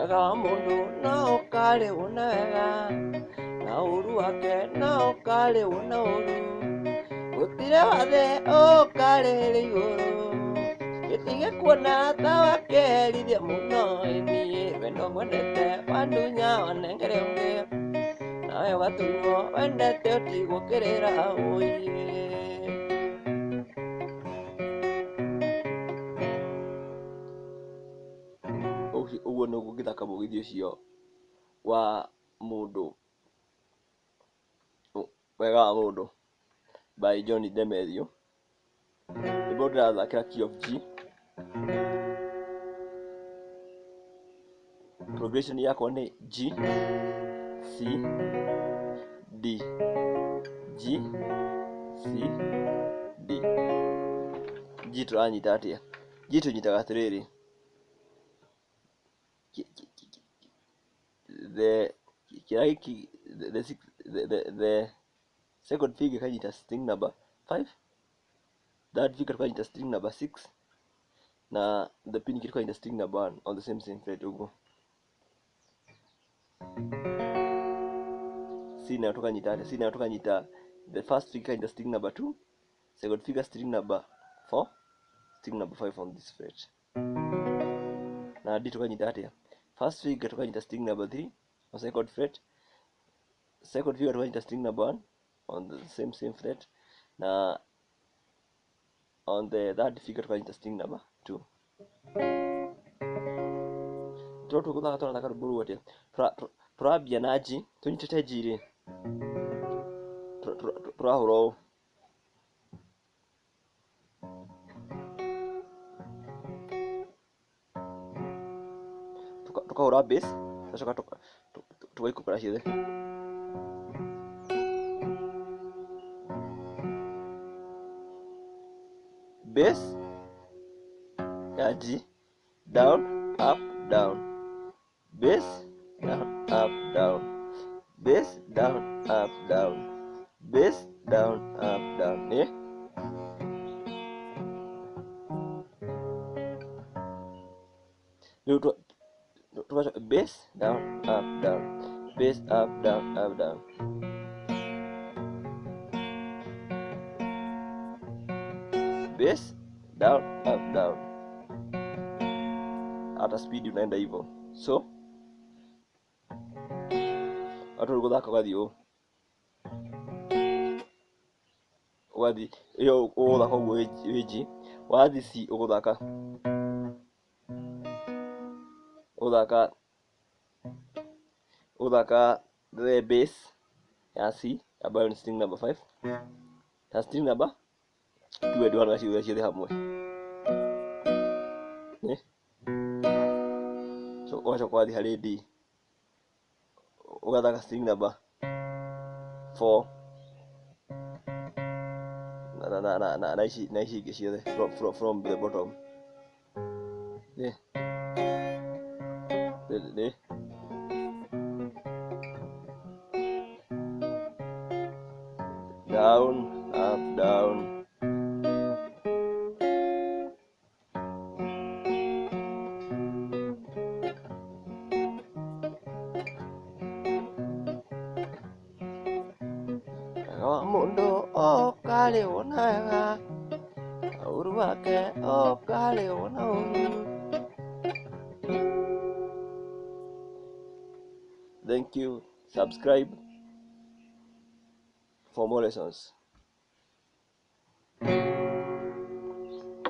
Wega wa mũndũ no ũkarĩhwo na wega, na ũũru wake no ũkarĩhwo na ũũru. Gũtirĩ wathe ũkarĩhĩra igũrũ. Gĩtige kuona ta wakerithia mũno, ĩ niĩ wendo ngwendete wandunya wanengere ũngĩ, nawe ũgatunywo wendete ũtigwo kĩrĩra ũiĩ. Ũguo nĩguo ngĩthaka mũgithi ũcio wa mũndũ, wega wa mũndũ by John Demethew. Rwĩmbo ndĩrathakĩra key of G. Progression yakwa nĩ G, C, D, G, C, D. G tũranyita atĩa? G tũnyitaga atĩrĩrĩ, the kĩrĩa gĩkĩ the second finger ĩkanyita string number 5, third finger tukanyita string number 6, na the pinky tukanyita string number 1 on the same fret ũguo. C nayo tukanyita atĩa? C nayo tukanyita the first finger ikanyita string number 2, second finger string number 4, string number 5 on this fret. Na D tukanyita atĩa? First finger tukanyita string number 3 on second fret, second finger tukanyita string number 1 on the same fret, na on the third finger tukanyita string number 2. Tũgũthaka tũrathaka rwĩmbo rũu atĩa? Tũrambia na G, tũnyitĩte G rĩ, tũrahũra ũũ. Tukahũra bass, tũgacoka tũgaikũrũka ciothe. Bass ya G, down, up, down, bass, down, up, down, bass, down, up, down, bass, down, up, down. Rĩu tũgacoka bass, down, up, down, bass, up, down, up, down. Bass, down, up, down. Hata speed unaenda hivyo. So watu gũthaka ũgathiĩ ũũ, ũgathiĩ ĩyo ũgũthaka ũguo wĩ G, wathiĩ C ũgũthaka ũgũthaka the bass ya C ambayo ni string number 5 na string number 2 ndwara ciothe ciothe hamwe. So ũgacoka ũgathiĩ harĩ D ũgathaka string number 4 na ici na ici ingĩ ciothe from the bottom. Down, up, down. Mũndũ ũkarĩhwo na wega, ũũru wake ũkarĩhwo na ũũru. Thank you. Subscribe for more lessons.